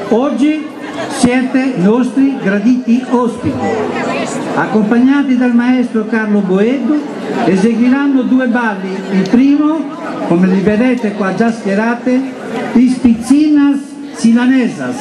Oggi siete nostri graditi ospiti. Accompagnati dal maestro Carlo Boeddu, eseguiranno due balli. Il primo, come li vedete qua già schierate, Is Pizzinas Silanesas.